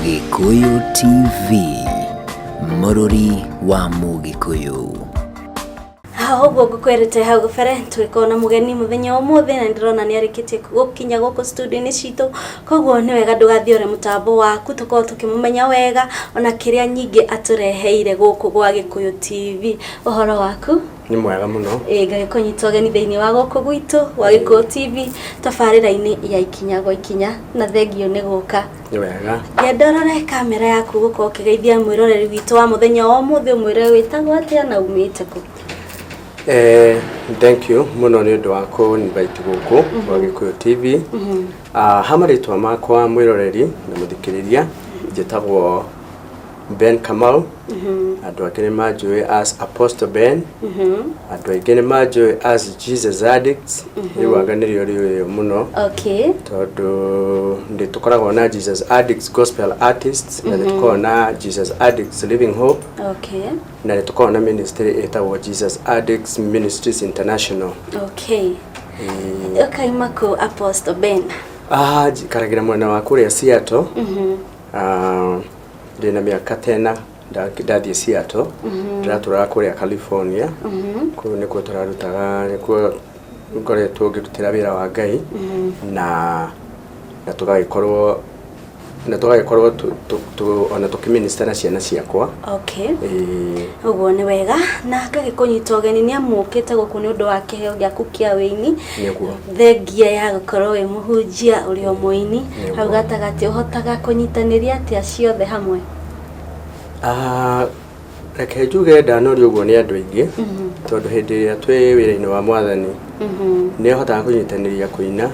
Gĩkũyũ TV, mũrũri wa Mũgĩkũyũ. Ha ũguo ngũkwĩrĩte hau gabere, tũgĩkorwo na mũgeni mũthenya wa ũmũthĩ, na nĩndĩrona nĩ arĩkĩtie gũkinya gũkũ studio-inĩ citũ. Koguo nĩ wega ndũgathiore mũtambo waku, tũkorwo tũkĩmũmenya wega ona kĩrĩa nyingĩ atũreheire gũkũ gwa Gĩkũyũ TV. Ũhoro waku? Nĩ mwega mũno. Ĩĩ, ngagĩkũnyita ũgeni thĩinĩ wa gũkũ gwitũ gwa Gĩkũyũ TV, tabarĩra-inĩ ya Ikinya gwa Ikinya, na thengiũ nĩ gũka. Nĩ wega. Ngenda ũrore kamera yaku gũkorwo ũkĩgeithia mwĩroreri witũ wa mũthenya wa ũmũthĩ, ũmwĩre wĩtagwo atĩa na umĩte kũ. Thank you mũno nĩ ũndũ wa kũ invite gũkũ gwa Gĩkũyũ TV. Ah, ha marĩtwa makwa, mwĩroreri na mũthikĩrĩria, njĩtagwo Ben Kamau. Andũ angĩ nĩ manjũĩ as Apostle Ben. Andũ aingĩ nĩ manjũĩ as Jesus Addicts. Rĩu anga nĩrĩo rĩũĩ mũno, tondũ nĩ tũkoragwo na Jesus Addicts Gospel Artists, na nĩ tũkoragwo na Jesus Addicts Living Hope, na nĩ tũkoragwo na ministry ĩtagwo Jesus Addicts Ministries International. Ũkaima kũ, Apostle Ben? Ah, njikaragĩra mwena wa kũrĩa Seattle. Ah, ndĩna mĩaka tena ndathiĩ Seattle. Ndĩratũraga kũrĩa California. Kũu nĩkuo tũrarutaga, nĩkuo ngoretwo ngĩrutĩra wĩra wa Ngai, na tũgagĩkorwo ona tũkĩminister na ciana ciakwa. Ĩĩ. Ũguo nĩ wega, na ngagĩkũnyita ũgeni nĩ amu ũkĩte gũkũ nĩ ũndũ wa kĩheo gĩaku kĩa wĩini. Nĩguo. Thengia ya gũkorwo wĩ mũhunjia, ũrĩ o mũini. Hau gatagatĩ ũhotaga kũnyitanĩria atĩa ciothe hamwe? Ah, reke njuge ndanorio ũguo nĩ andũ aingĩ, tondũ hĩndĩ ĩrĩa twĩ wĩra-inĩ wa Mwathani nĩ hotaga kũnyitanĩria kũina,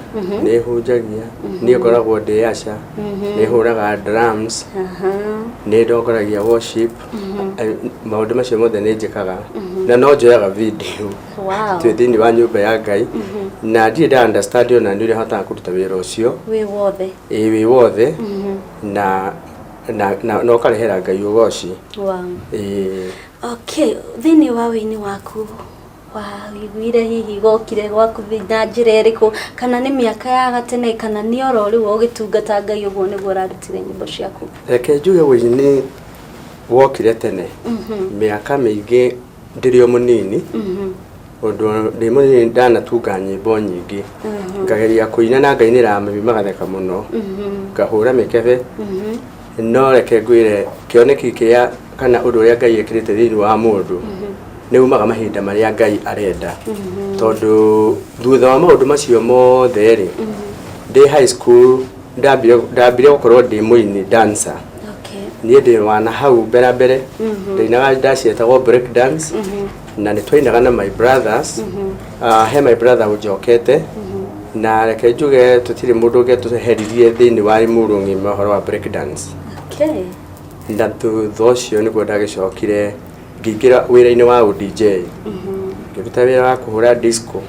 nĩ hunjagia, niĩ ngoragwo ndĩ aca, nĩ hũraga drums, nĩ ndongoragia worship. Maũndũ macio mothe nĩ njĩkaga, na no njoyaga video twĩ thĩinĩ wa nyũmba ya Ngai, na ndirĩ nda understand ona nĩ ũrĩa hotaga kũruta wĩra ũcio. Wĩ wothe. Ĩĩ, wĩ wothe, na ũkarehera Ngai ũgoci. Ĩĩ. Okay, thĩinĩ wa wĩini waku waiguire hihi gokire gwaku na njĩra ĩrĩkũ, kana nĩ mĩaka ya gatene, kana nĩ oro rĩu ũgĩtungata Ngai ũguo nĩguo ũrarutire nyĩmbo ciaku? Reke njuge wĩini wokire tene, mĩaka mĩingĩ ndĩrĩ o mũnini, ũndũ ndĩ mũnini ndanatunga nyĩmbo nyingĩ, ngageria kũina na ngainĩra mami magatheka mũno, ngahũra mĩkebe. No reke ngwĩre, kĩoneki kĩrĩa kana ũndũ ũrĩa Ngai ekĩrĩte thĩinĩ wa mũndũ nĩ umaga mahinda marĩa Ngai arenda, tondũ thutha wa maũndũ macio mothe rĩ, ndĩ high school ndambire gũkorwo ndĩ mũini dancer. Niĩ ndĩ wana hau mbere mbere ndainaga ndacietagwo break dance, na nĩ twainaga na my brothers. He my brother ũnjokete, na reke njuge tũtirĩ mũndũ ũngĩ tũheririe thĩinĩ wa Limuru ng'ima ũhoro wa break dance. Na thutha ũcio nĩguo ndagĩcokire ngĩingĩra wĩra-inĩ wa ũDJ, ngĩruta wĩra wa kũhũra disco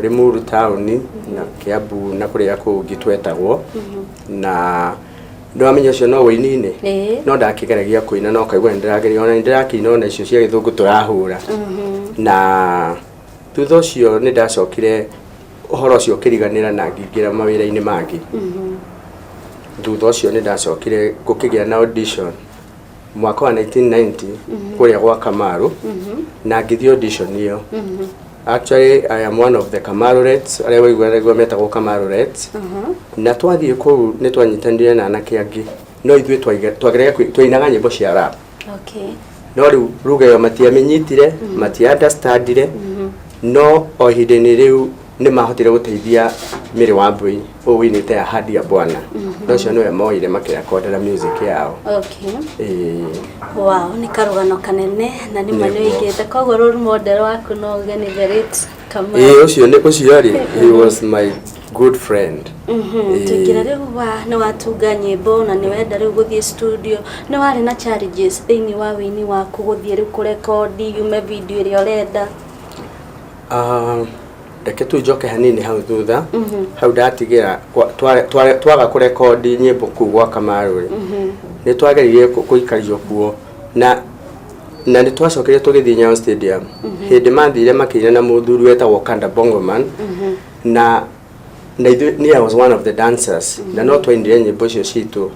Limuru taũni na Kiambu na kũrĩa kũngĩ twetagwo, na nĩwamenya ũcio no wĩini-inĩ. No ndakĩgeragia kũina, no kaigua nĩ ndĩrageria, ona nĩ ndĩrakĩina ona icio cia gĩthũngũ tũrahũra. Na thutha ũcio nĩ ndacokire ũhoro ũcio ũkĩriganĩra na ngĩingĩra mawĩra-inĩ mangĩ. Thutha ũcio nĩ ndacokire gũkĩgĩa na audition mwaka wa 1990 kũrĩa gwa Kamaru, na ngĩthiĩ audition ĩyo. Actually, I am one of the Kamaru Reds, arĩa waiguaga metagwo Kamaru Reds. Na twathiĩ kũu nĩ twanyitanire na anake angĩ, no ithuĩ twageragia twainaga nyĩmbo cia rap. No rĩu ruga ĩyo matiamĩnyitire, matia understandire, no o ihinda-inĩ rĩu nĩ mahotire gũteithia Mary Wambui ũyũ wĩinĩte Ahadi ya Bwana, no ũcio nĩwe moire makĩrekondera music yao. Ĩĩ. Wow, nĩ karũgano kanene na nĩ ma nĩ ũigĩte, koguo role model waku no uge nĩ the late Kamau. Ĩĩ, ũcio nĩ ũcio rĩ, he was my good friend. Ĩĩ. Tũingĩre rĩu wa nĩ watunga nyĩmbo na nĩ wenda rĩu gũthiĩ studio, nĩ warĩ na challenges thĩinĩ wa wĩini waku gũthiĩ rĩu kũrekondi yume video ĩrĩa ũrenda? Ah, reke tu njoke hanini hau thutha, hau ndatigĩra twaga kũrekondi nyĩmbo kũu gwa Kamaru rĩ, nĩ twageririe kũikario kuo, na nĩ twacokire tũgĩthiĩ Nyayo Stadium hĩndĩ mathire makĩina na mũthuri wetagwo Kanda Bongoman, na ithuĩ niĩ I was one of the dancers, na no twainire nyĩmbo icio citũ.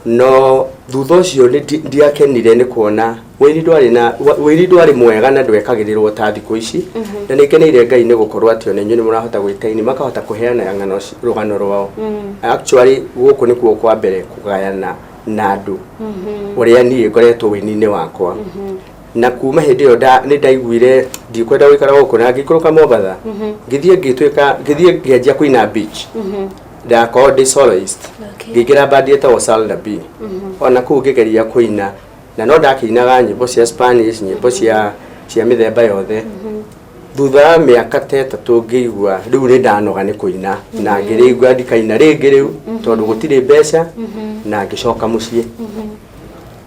No thutha ũcio nĩ ndiakenire nĩ kuona wĩini ndwarĩ na wĩini ndwarĩ mwega na ndwekagĩrĩrwo ta thikũ ici. Na nĩ ngeneire Ngai nĩ gũkorwo atĩ ona inyuĩ nĩ mũrahota gwĩta aini makahota kũheana ng'ano rũgano rwao. Actually gũkũ nĩkuo kwa mbere kũgayana na andũ ũrĩa niĩ ngoretwo wĩini-inĩ wakwa. Na kuma hĩndĩ ĩyo nĩ ndaiguire ndikwenda gũikara gũkũ na ngĩikũrũka Mombatha, ngĩthiĩ ngĩtuĩka ngĩthiĩ ngĩanjia kũina beach, ndakorwo ndĩ soloist. Ngĩingĩra bandi ĩtagwo Salda B. Ona kũu ngĩgeria kũina na no ndakĩinaga nyĩmbo cia Spanish, nyĩmbo cia mĩthemba yothe. Thutha wa mĩaka ta 3 ngĩigua rĩu nĩ ndanoga nĩ kũina na ngĩrĩigua ndikaina rĩngĩ rĩu tondũ gũtirĩ mbeca, na ngĩcoka mũciĩ.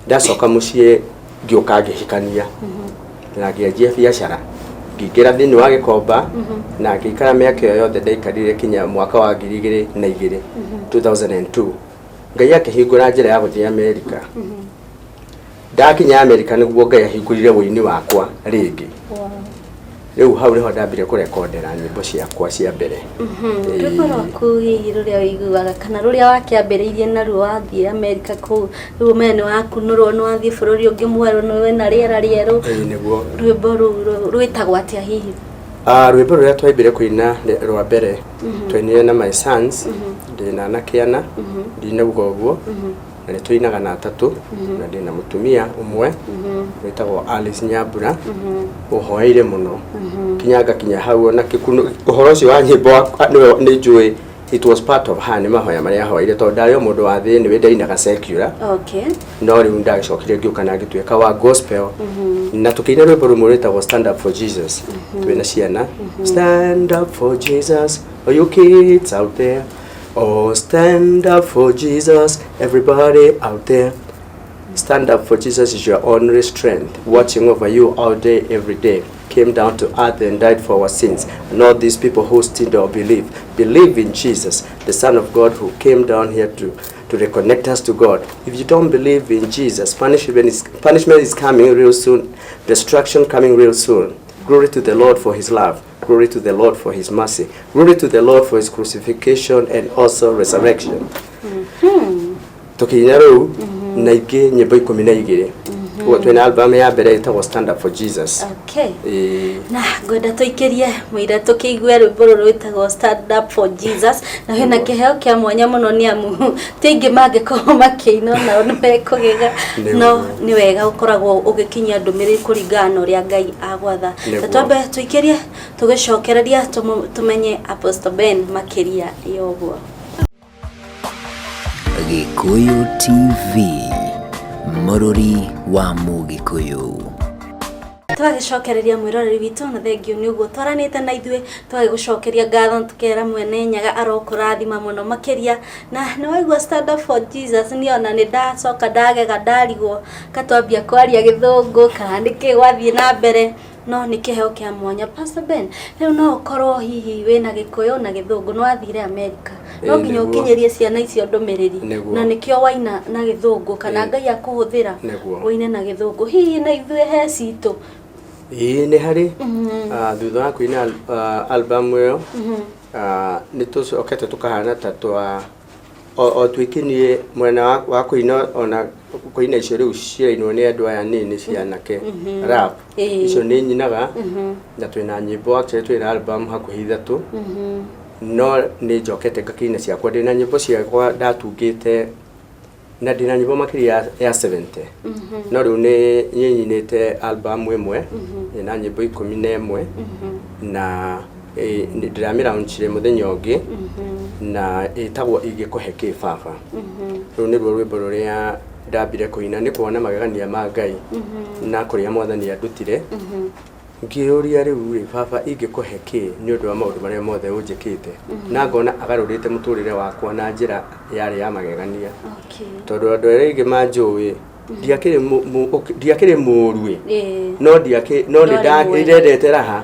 Ndacoka mũciĩ ngĩũka ngĩhikania na ngĩanjia biacara, ngĩingĩra thĩinĩ wa Gĩkomba na ngĩikara mĩaka ĩyo yothe ndaikarire kinya mwaka wa 2002, 2002. Ngai akĩhingũra njĩra ya gũthiĩ Amerika. Ndakinya Amerika nĩguo Ngai ahingũrire wũini wakwa rĩngĩ. Rĩu hau nĩho ndambire kũrekondera nyĩmbo ciakwa cia mbere. Rwĩmbo rwaku hihi rũrĩa ũiguaga kana rũrĩa wakĩambĩrĩirie naruo wathiĩ Amerika kũu, rĩu ũmenye nĩ wakunũrwo, nĩ wathiĩ bũrũri ũngĩ mwerũ, nĩ wĩna rĩera rĩerũ? Ĩĩ nĩguo. Rwĩmbo rũu rwĩtagwo atĩa hihi? Rwĩmbo rũrĩa twaimbire kũina rwa mbere twainire na my sons, ndĩna anake ana, ndinauga ũguo, na nĩ tũinaga na atatũ, na ndĩna mũtumia ũmwe wĩtagwo Alice Nyambura, ũhoeire mũno kinya ngakinya hau. Ona kĩkuno ũhoro ũcio wa nyĩmbo nĩwe nĩ njũĩ it was part of her, nĩ mahoya marĩa ahoeire tondũ ndarĩ o mũndũ wa thĩ nĩwe ndainaga secular. No rĩu ndagĩcokire ngĩũka na ngĩtuĩka wa gospel na tũkĩina rwĩmbo rũmwe rwĩtagwo Stand Up for Jesus twĩna ciana. Stand up for Jesus, oh you kids out there, oh stand up for Jesus, everybody out there. Stand up for Jesus is your only strength, watching over you all day, every day. Came down to earth and died for our sins. And all these people who still don't believe, believe in Jesus, the Son of God who came down here to reconnect us to God. If you don't believe in Jesus, punishment is coming real soon, destruction coming real soon. Glory to the Lord for his love. Glory to the Lord for his mercy. Glory to the Lord for his crucifixion and also resurrection. Tukinya rĩu na ingĩ nyĩmbo 12, ũguo twĩna album ya mbere ĩtagwo Stand Up for Jesus. Ĩĩ. Na ngwenda tũikĩrie mũira tũkĩigue rwĩmbo rũrũ rwĩtagwo Stand Up for Jesus, na wĩna kĩheo kĩa mwanya mũno nĩ amu ti aingĩ mangĩkorwo makĩina nao nĩ mekũgega. No nĩ wega ũkoragwo ũgĩkinyia ndũmĩrĩri kũringana na ũrĩa Ngai agwatha. Na twambe tũikĩrie tũgĩcokereria tũmenye Apostle Ben makĩria ya ũguo. Gĩkũyũ TV, mũrũri wa Mũgĩkũyũ. Tũgagĩcokereria mwĩroreri witũ na thengio nĩ ũguo twaranĩte na ithuĩ, tũgagĩgũcokeria ngatho, tũkera mwene Nyaga arokũrathima mũno makĩria. Na nĩ waigua Stand Up for Jesus, niĩ ona nĩ ndacoka ndagega ndarigwo katwambia kwaria gĩthũngũ kana nĩkĩ gwathiĩ na mbere, no nĩ kĩheo kĩa mwanya. Pastor Ben, rĩu no ũkorwo hihi wĩna Gĩkũyũ na gĩthũngũ, nĩ wathire Amerika, no nginya ũkinyĩrie ciana icio ndũmĩrĩri, na nĩkĩo waina na gĩthũngũ kana Ngai akũhũthĩra ũine na gĩthũngũ. Hihi na ithuĩ he citũ? Ĩĩ nĩ harĩ. Thutha wa kũina album ĩyo, nĩ tũcokete tũkahana ta twa o tuĩke niĩ mwena wa kũina, ona kũina icio rĩu cirainwo nĩ andũ aya nini cianake, rap icio nĩ nyinaga, na twĩna nyĩmbo, actually twĩna album hakuhĩ ithatũ, no nĩ njokete ngakĩina ciakwa, ndĩna nyĩmbo ciakwa ndatungĩte na ndĩna nyĩmbo makĩria ya 70, no rĩu nĩ nyinĩte album ĩmwe ĩna nyĩmbo 11 na ndĩramĩlaunchire mũthenya ũngĩ na ĩtagwo Ingĩkũhe Kĩ Baba. Rũu nĩruo rwĩmbo rũrĩa ndambire kũina nĩ kuona magegania ma Ngai na kũrĩa Mwathani andutire. Ngĩũria rĩu rĩ, Baba, ingĩkũhe kĩ nĩ ũndũ wa maũndũ marĩa mothe ũnjĩkĩte? Na ngona agarũrĩte mũtũrĩre wakwa na njĩra yarĩ ya magegania, tondũ andũ arĩa aingĩ manjũĩ ndiakĩrĩ mũũru ĩ, no ndiakĩ no nĩ ndendete raha.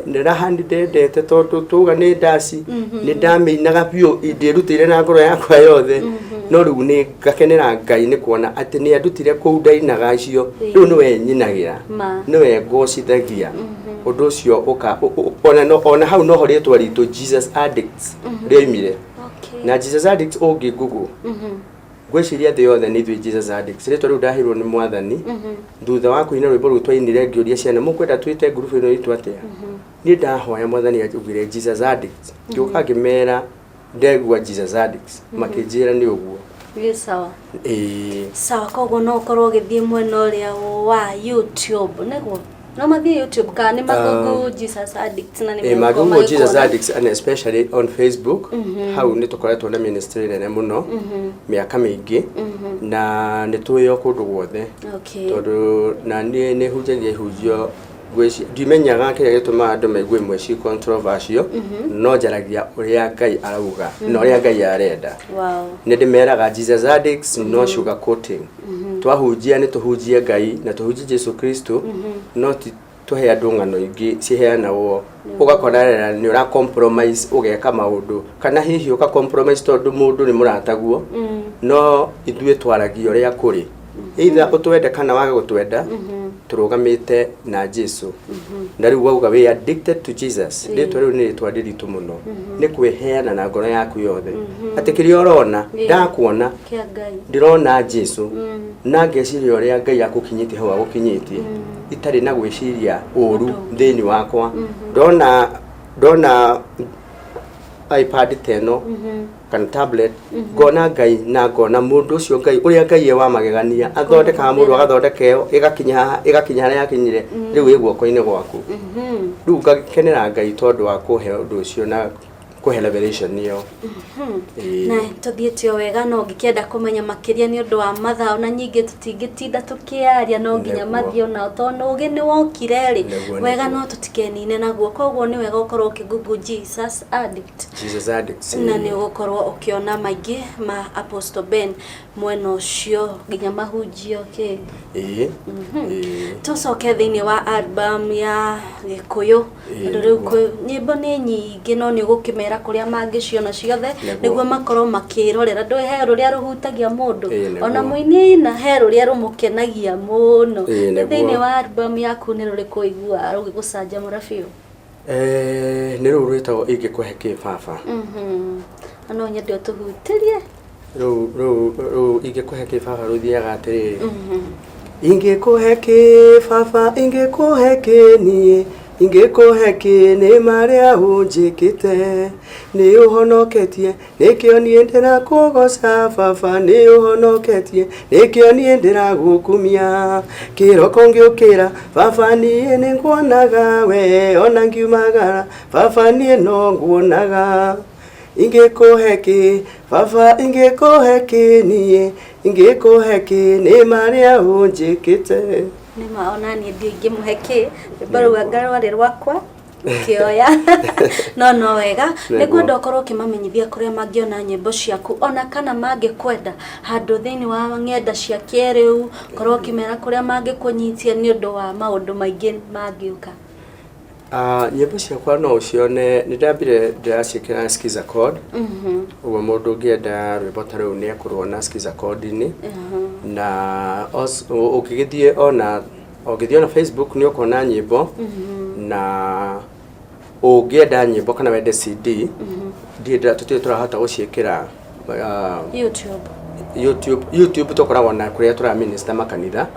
Nĩ raha nĩ ndendete tondũ tuga nĩ ndaci nĩ ndamĩinaga biũ ndĩrutĩire na ngoro yakwa yothe, no rĩu nĩ ngakenera Ngai nĩ kuona atĩ nĩ andutire kũu ndainaga icio, rĩu nĩwe nyinagĩra, nĩwe ngocithagia. Ũndũ ũcio ũka ona hau noho rĩtwa ritũ Jesus Addicts rĩoimire. Na Jesus Addicts ũngĩ Google. Ngwĩciria thĩ yothe nĩ ithuĩ Jesus Addicts. Rĩtwa rĩu ndaheirwo nĩ Mwathani thutha wa kũina rwĩmbo rũu twainire, ngĩũria ciana, mũkwenda twĩte ngurubu ĩno itũ atĩa? Niĩ ndahoya Mwathani augire Jesus Addicts. Ngĩũka ngĩmera ndegua Jesus Addicts, makĩnjĩra nĩ ũguo. Gĩ sawa. Ĩĩ. Sawa, koguo no ũkorwo ũgĩthiĩ mwena ũrĩa wa YouTube, nĩguo no mathiĩ YouTube kana nĩ maGoogle Jesus Addicts na nĩ Ĩ, megũkorwo maGoogle Jesus magĩkuona. Addicts and especially on Facebook. Hau nĩ tũkoretwo na ministry nene mũno mĩaka mĩingĩ na nĩ tũĩo kũndũ guothe, tondũ na niĩ nĩ hunjagia ihunjio. Ngwĩci ndimenyaga kĩrĩa gĩtũmaga andũ maigue imwe ci controversial, no njaragia ũrĩa Ngai arauga na ũrĩa Ngai arenda. Nĩ ndĩmeraga Jesus Addicts, no sugar coating. Twahunjia nĩ tũhunjie Ngai na tũhunjie Jesu Kristo, no ti tũhe andũ ng'ano ingĩ ciheanagwo ũgakora nĩ ũra compromise, ũgeka maũndũ kana hihi ũka compromise tondũ mũndũ nĩ mũrataguo. No ithuĩ twaragia ũrĩa kũrĩ, either ũtwende kana wage gũtwenda, tũrũgamĩte na Jesu. Na rĩu wauga we addicted to Jesus, rĩtwa rĩu nĩ rĩtwa rĩritũ mũno. Nĩ kwĩheana na ngoro yaku yothe atĩ kĩrĩa ũrona, ndakuona Kĩa Ngai. Ndĩrona Jesu na ngeciria ũrĩa Ngai akũkinyĩtie hau agũkinyĩtie, itarĩ na gwĩciria ũru thĩinĩ wakwa. Ndona iPad ta ĩno kana tablet, ngona Ngai na ngona mũndũ ũcio Ngai, ũrĩa Ngai e wa magegania, athondekaga mũndũ, agathondeka ĩyo ĩgakinya haha, ĩgakinya harĩa yakinyire, rĩu ĩ guoko-inĩ gwaku. Rĩu ngakenera Ngai tondũ wa kũhe ũndũ ũcio na kũhe revelation ĩyo. Ĩĩ. Na tũthiĩte o wega, no ngĩkĩenda kũmenya makĩria nĩ ũndũ wa mathaa ona nyingĩ tũtingĩtinda tũkĩaria, no nginya mathiĩ onao tondũ ũgĩ nĩ wokire rĩ. Wega. No tũtikenine naguo, koguo nĩ wega ũkorwo ũkĩgoogle Jesus Addict. Jesus Addicts. Na nĩ ũgũkorwo ũkĩona maingĩ ma Apostle Ben mwena ũcio, nginya mahunjio kĩ. Ĩĩ. Tũcoke thĩinĩ wa album ya Gĩkũyũ, tondũ rĩu nyĩmbo nĩ nyingĩ, no nĩ ũgũkĩmera kũrĩa mangĩciona ciothe nĩguo makorwo makĩrorera. Ndũĩ he rũrĩa rũhutagia mũndũ ona mũini aina, he rũrĩa rũmũkenagia mũno. Thĩinĩ wa album yaku nĩ rũrĩkũ ũiguaga rũgĩgũcanjamũra biũ? Nĩ rũu rwĩtagwo Ingĩkũhe Kĩ Baba. Na no nyende ũtũhutĩrie. Rũu Ingĩkũhe Kĩ Baba rũthiaga atĩrĩrĩ: Ingĩkũhe kĩ Baba, ingĩkũhe kĩ niĩ, ingĩkũhe kĩ nĩ marĩa ũnjĩkĩte? Nĩ ũhonoketie, nĩkĩo niĩ ndĩrakũgoca. Baba, nĩ ũhonoketie, nĩkĩo niĩ ndĩragũkumia. Kĩroko ngĩũkĩra, Baba, niĩ nĩ nguonaga we, ona ngiumagara, Baba, niĩ no nguonaga. Ingĩkũhe kĩ Baba, ingĩkũhe kĩ niĩ, ingĩkũhe kĩ nĩ marĩa ũnjĩkĩte? Nĩ ma, ona niĩ ndiũ ingĩmũhe kĩ. Rwĩmbo rũu anga rwarĩ rwakwa kĩoya, no wega. Nĩngwenda ũkorwo ũkĩmamenyithia kũrĩa mangĩona nyĩmbo ciaku, ona kana mangĩkwenda handũ thĩinĩ wa ng'enda cia kĩrĩu, korwo ũkĩmera kũrĩa mangĩkũnyitia nĩ ũndũ wa maũndũ maingĩ mangĩũka. Ah, nyĩmbo ciakwa no ũcione, nĩ ndambire ndĩraciĩkĩra Skiza Chord. Ũguo mũndũ ũngĩenda rwĩmbo ta rũu nĩ ekũruona Skiza Chord-inĩ. Na ũngĩthiĩ ona Facebook nĩ ũkuona nyĩmbo. Na ũngĩenda nyĩmbo kana wende CD, ndirĩ tũtirĩ tũrahota gũciĩkĩra YouTube. YouTube tũkoragwo na kũrĩa tũraminista makanitha.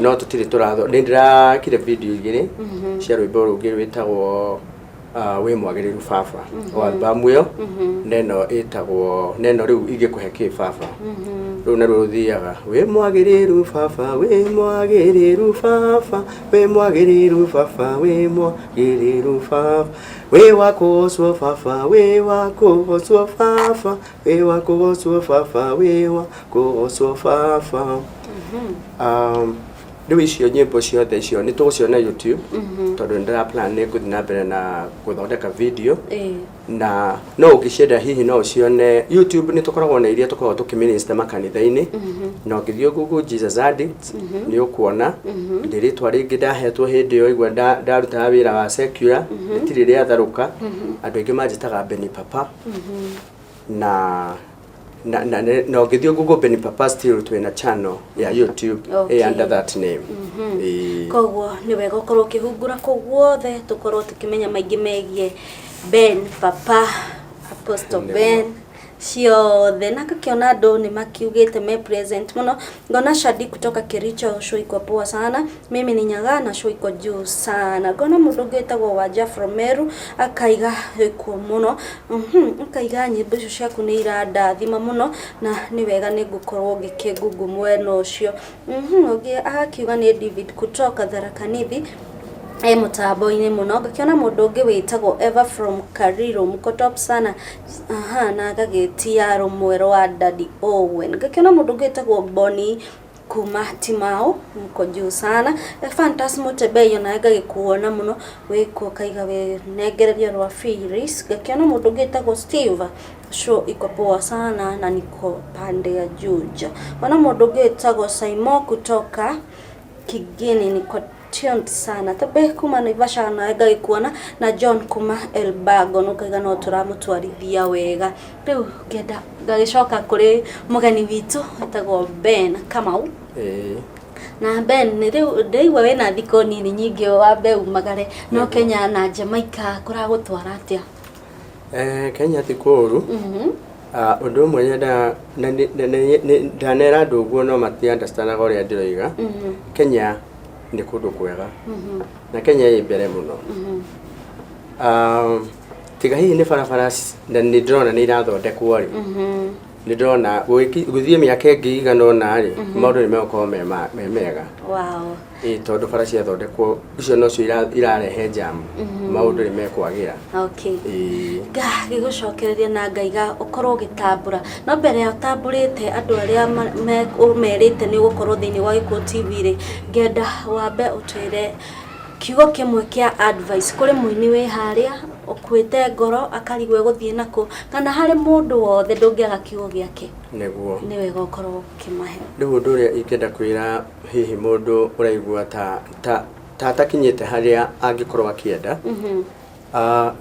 No tũtirĩ tũratho. Nĩ ndĩrakire video igĩrĩ cia rwĩmbo rũngĩ rwĩtagwo Wĩ Mwagĩrĩru Baba, o album ĩyo, neno ĩtagwo neno rĩu Ingĩkũhe Kĩ Baba. Rũu naruo rũthiaga: Wĩ mwagĩrĩru Baba, wĩ mwagĩrĩru Baba, wĩ mwagĩrĩru Baba, wĩ mwagĩrĩru Baba, wĩ wa kũgocwo Baba, wĩ wa kũgocwo Baba, wĩ wa kũgocwo Baba, wĩ wa kũgocwo Baba. Rĩu icio nyĩmbo ciothe icio nĩ tũgũciona YouTube, tondũ nĩ ndĩra plan nĩ ngũthiĩ na mbere na gũthondeka video. Na no ũngĩcienda hihi no ũcione YouTube. Nĩ tũkoragwo na iria tũkoragwo tũkĩminista makanitha-inĩ, na ũngĩthiĩ Google Jesus Addicts nĩ ũkuona. Ndĩ rĩtwa rĩngĩ ndahetwo hĩndĩ ĩyo igua ndarutaga wĩra wa secular, rĩtirĩ rĩatharũka. Andũ aingĩ manjĩtaga Beni Papa. Na ũngĩthiĩ Google Beni Papa, still twĩna channel ya YouTube under that name. Ĩĩ. Koguo nĩ wega ũkorwo ũkĩhungura kũu guothe, tũkorwo tũkĩmenya maingĩ megiĩ Ben Papa, Apostle Ben. Ciothe na ngakĩona andũ nĩ makiugĩte me present mũno. Ngona Shadi kutoka Kericho, show iko poa sana. Mimi ni Nyaga na show iko juu sana. Ngona mũndũ ũngĩ wĩtagwo Wanja from Meru akaiga ĩkuo mũno. Akaiga nyĩmbo icio ciaku nĩ irandathima mũno na nĩ wega nĩ ngũkorwo ngĩkĩngungu mwena ũcio. Ũngĩ agakiuga nĩ David kutoka Tharaka Nithi e mũtambo-inĩ mũno. Ngakĩona mũndũ ũngĩ wĩtagwo Eva from Kariro, mko top sana. Aha, na agagĩtia rũmwe rwa Daddy Owen. Ngakĩona mũndũ ũngĩ wĩtagwo Bonnie kuma Timau, mko juu sana. Fantas Mutebei nawe ngagĩkuona mũno wĩkuo, kaiga wĩnengereria rwa Phyllis. Ngakĩona mũndũ ũngĩ wĩtagwo Steve, show iko poa sana na niko pande ya Juja. Ona mũndũ ũngĩ wĩtagwo Saimo kutoka Kigini, niko tuned sana. Tabe kuma Naivasha nawe ngagĩkuona, na John kuma Elbago nũkaiga no tũramũtwarithia wega. Rĩu ngenda ngagĩcoka kũrĩ mũgeni witũ wĩtagwo Ben Kamau. Ĩĩ. Na Ben, rĩu ndĩraigua wĩna thikũ nini nyingĩ wambe umagare no Kenya na Jamaica kũragũtwara atĩa? Kenya ti kũũru. Ũndũ ũmwe nyendaga na ndanera andũ ũguo no mati understandaga ũrĩa ndĩroiga. Kenya nĩ kũndũ kwega na Kenya ĩ mbere mũno. Tiga hihi nĩ barabara na nĩ ndĩrona nĩ irathondekwo rĩ, nĩ ndĩrona gũthiĩ mĩaka ĩngĩ igana ũna rĩ, maũndũ nĩ megũkorwo me mega. Ĩ tondũ bara ciathondekwo icio nocio irarehe jam, maũndũ nĩ mekwagĩra. Ĩĩ. Ngagĩgũcokereria na ngaiga ũkorwo ũgĩtambũra, no mbere ya ũtambũrĩte andũ arĩa ũmerĩte nĩ ũgũkorwo thĩinĩ wa Gĩkũyũ TV rĩ, ngenda wambe ũtwĩre kiugo kĩmwe kĩa advice kũrĩ mũini wĩ harĩa ũkuĩte ngoro akarigwo egũthiĩ nakũ, kana harĩ mũndũ wothe ndũngĩaga kiugo gĩake. Nĩguo. Nĩ wega ũkorwo ũkĩmahe. Rĩu ũndũ ũrĩa ingĩenda kwĩra hihi mũndũ ũraigua ta atakinyĩte harĩa angĩkorwo akĩenda,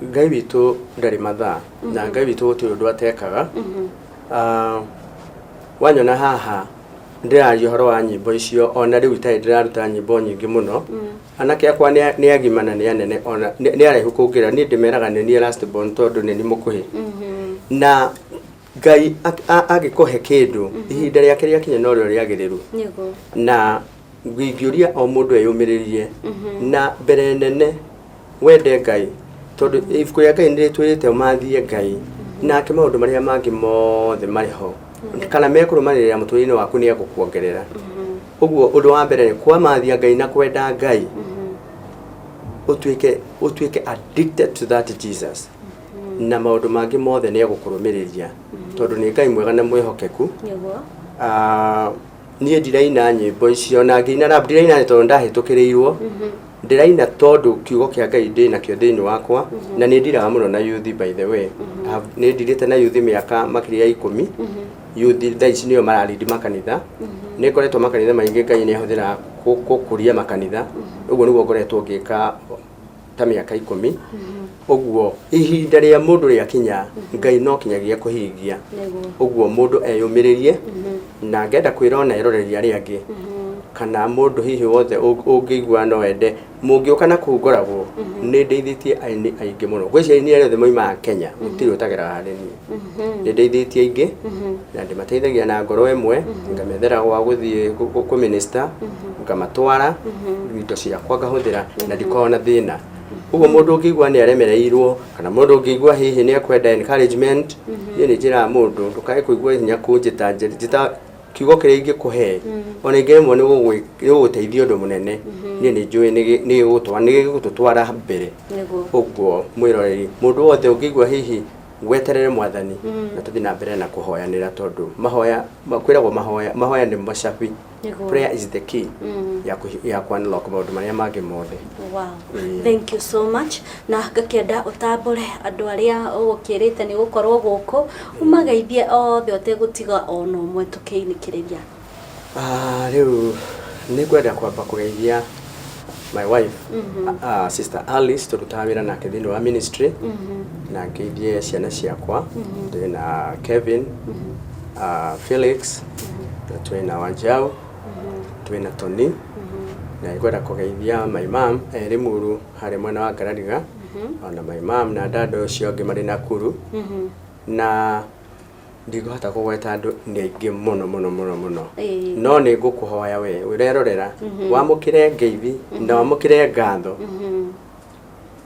Ngai witũ ndarĩ mathaa na Ngai witũ gũtirĩ ũndũ atekaga. Wanyona haha ndĩraria ũhoro wa nyĩmbo icio, ona rĩu itarĩ ndĩraruta nyĩmbo nyingĩ mũno. Anake akwa nĩ agima na nĩ anene, ona nĩ araihu kũngĩra. Niĩ ndĩmeraga nĩ niĩ last born tondũ nĩ niĩ mũkuhĩ. Na Ngai angĩkũhe kĩndũ, ihinda rĩake rĩakinya no rĩo rĩagĩrĩru. Na ingĩũria o mũndũ eyũmĩrĩrie na mbere nene wende Ngai, tondũ ibuku rĩa Ngai nĩ rĩtwĩrĩte ũmathie Ngai nake maũndũ marĩa mangĩ mothe marĩ ho kana mekũrũmanĩrĩra mũtũrĩre-inĩ waku nĩ egũkuongerera. Ũguo ũndũ wa mbere nĩ kwamathia Ngai na kwenda Ngai, ũtuĩke addicted to that Jesus, na maũndũ mangĩ mothe nĩ egũkũrũmĩrĩria tondũ nĩ Ngai mwega na mwĩhokeku. Niĩ ndiraina nyĩmbo icio na ngĩina rap ndiraina tondũ ndahĩtũkĩrĩirwo, ndĩraina tondũ kiugo kĩa Ngai ndĩ nakĩo thĩinĩ wakwa na nĩ ndiraga mũno na youth. By the way, nĩ ndirĩte na youth mĩaka makĩria ya 10. Youth thaa ici nĩo mararindi makanitha. Nĩ ngoretwo makanitha maingĩ, Ngai nĩ ahũthĩraga gũkũria makanitha. Ũguo nĩguo ngoretwo ngĩka ta mĩaka 10 ũguo. Ihinda rĩa mũndũ rĩakinya, Ngai no kinyagia kũhingia. Ũguo mũndũ eyũmĩrĩrie na ngenda kwĩra ona eroreri arĩa angĩ kana mũndũ hihi wothe ũngĩigua no ende mũngĩũka na kũu ngoragwo nĩ ndeithĩtie aini aingĩ mũno. Ngwĩciria aini arĩa othe moimaga Kenya gũtirĩ ũtageraga harĩ niĩ. Nĩ ndeithĩtie aingĩ na ndĩmateithagia na ngoro ĩmwe, ngamethera gwa gũthiĩ kũminista, ngamatwara indo ciakwa ngahũthĩra na ndikoragwo na thĩna. Ũguo mũndũ ũngĩigua nĩ aremereirwo kana mũndũ ũngĩigua hihi nĩ ekwenda encouragement, niĩ nĩ njĩraga mũndũ ndũkae kũigua hinya kũnjĩta, njĩta kiugo kĩrĩa ingĩkũhe ona ingĩremwo nĩ gũgũteithia ũndũ mũnene, niĩ nĩ njũĩ nĩ gĩgũtũtwara mbere. Ũguo mwĩroreri, mũndũ wothe ũngĩigua hihi weterere Mwathani na tũthiĩ na mbere na kũhoyanĩra, tondũ mahoya kwĩragwo mahoya nĩ macabi. Prayer is the key ya ku unlock maũndũ marĩa mangĩ mothe. Thank you so much, na ngakĩenda ũtambũre andũ arĩa ũgũkĩrĩte nĩ gũkorwo gũkũ, ũmageithie othe ũtegũtiga ona ũmwe tũkĩinĩkĩrĩria. Rĩu nĩ ngwenda kwamba kũgeithia my wife, Sister Alice, tũrutaga wĩra nake thĩinĩ wa ministry, na ngeithie ciana ciakwa. Twĩ na Kevin, Felix, na twĩ na Wanjau, twĩ na Tony, na ngwenda kũgeithia my mom e Limuru harĩ mwena wa Ngarariga, ona my mom na dad ũcio ũngĩ marĩ Nakuru, na Ndingũhota kũgweta andũ, nĩ aingĩ mũno mũno mũno mũno. No nĩ ngũkũhoya we ũrerorera wamũkĩre ngeithi na wamũkĩre ngatho.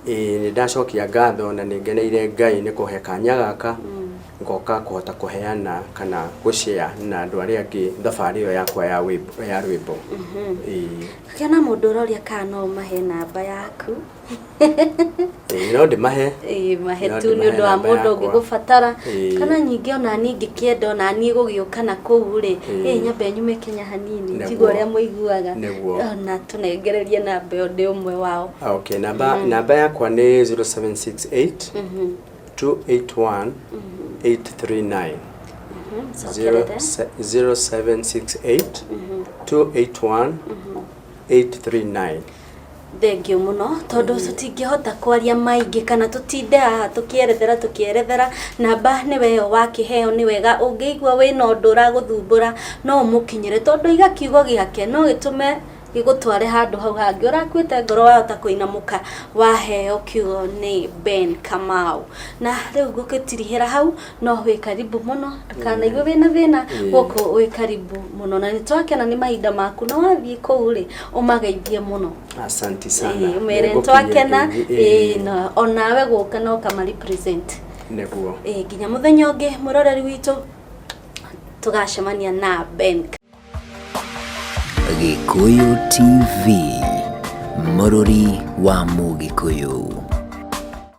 Ĩĩ, nĩ ndacokia ngatho na nĩ ngeneire Ngai nĩ kũhe kanya gaka ngoka kũhota kũheana kana gũshare na andũ arĩa angĩ thabarĩ ĩyo yakwa ya wĩmbo, ya rwĩmbo. Ĩĩ. Kĩona mũndũ ũroria kana no ũmahe namba yaku. Ĩĩ, no ndĩmahe. Ĩĩ, mahe No tu nĩ ndĩmahe ũndũ wa namba mũndũ yakwa. ũngĩgũbatara. Kana nyingĩ ona niĩ ingĩkĩenda ona niĩ gũgĩũka na kũu rĩ, ĩ nyambe nyume Kenya hanini, njigue ũrĩa mũiguaga. Ona tũnengererie namba ĩyo, ndĩ ũmwe wao. Okay, namba yakwa nĩ 0768 281 839. Cokerere. 0768 281 839. Thengiũ mũno, tondũ tũtingĩhota kwaria maingĩ kana tũtinde haha tũkĩerethera. Namba nĩwe ĩyo wakĩheo, nĩ wega ũngĩigua wĩna ũndũ ũragũthumbũra no ũmũkinyĩre, tondũ iga kiugo gĩake no gĩtũme gĩgũtware handũ hau hangĩ ũrakuĩte ngoro, wahota kũinamũka waheo kiugo nĩ Ben Kamau. Na rĩu ngũgĩtirihĩra hau, no wĩ karibu mũno, ndũkanaigue wĩna thĩna. Gũkũ wĩ karibu mũno na nĩ twakena nĩ mahinda maku, na wathiĩ kũu rĩ, ũmageithie mũno. Asanti sana. Ũmere Nĩngũkinyia twakena. ngeithi. Na onawe gũka no kama represent. Nĩguo. Nginya mũthenya ũngĩ, mũroreri witũ, tũgacemania na Ben. Gĩkũyũ TV, mũrũri wa Mũgĩkũyũ.